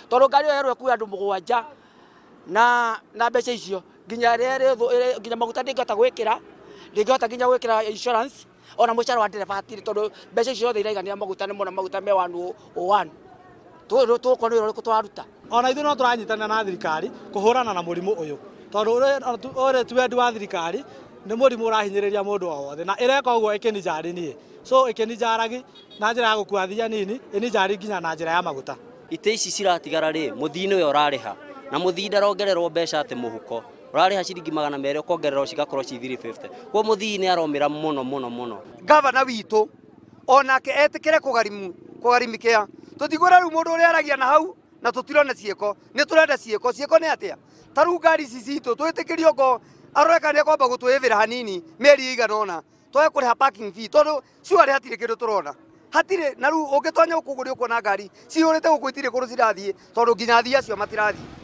Tondå ngari ĩyo yerwo ĩkue andũ mũgwanja na mbeca icio nginya rĩrĩ nginya maguta ndingĩhota gwĩkĩra, ndingĩhota nginya gwĩkĩra insurance ona mũcara wa ndereba hatirĩ, tondũ mbeca icio ciothe iraiganĩra maguta nĩ mũno, maguta me 101. Tũgũkorwo nĩ wĩra ũrĩkũ tũraruta? Ona ithuĩ no tũranyitanĩra na thirikari kũhũrana na mũrimũ ũyũ, tondũ ũrĩ ti wendi wa thirikari, nĩ mũrimũ ũrahinyĩrĩria mũndũ o wothe, na ĩreka ũguo ĩkĩnijari niĩ, so ĩkĩnijaragi na njĩra ya gũkua thia nini, ĩnijari nginya na njĩra ya maguta. Itĩ ici ciratigara rĩ, mũthii nĩwe ũrarĩha, na mũthii ndarongererwo mbeca atĩ mũhuko ũrarĩha ciringi 200 ũkongererwo cigakorwo ci 350, koguo mũthii nĩ aromĩra mũno mũno mũno. Gavana witũ onake etĩkĩre kũgarimikĩa, tũtigũra rĩu mũndũ ũrĩa aragia na hau na tũtirona ciĩko, nĩ tũrenda ciĩko. Ciĩko nĩ atĩa? Ta rĩu ngari ici citũ twĩtĩkĩrio ngo arore kana nĩekwamba gũtwĩhĩra hanini mĩeri ĩigana ũna twage kũrĩha parking fee, tondũ surely hatirĩ kĩndũ tũrona, hatirĩ. Na rĩu ũngĩtonya gũkũ ũguo nĩ ũkuona ngari cihũrĩte gũkũ itirĩ kũndũ cirathiĩ, tondũ nginya athii acio matirathiĩ.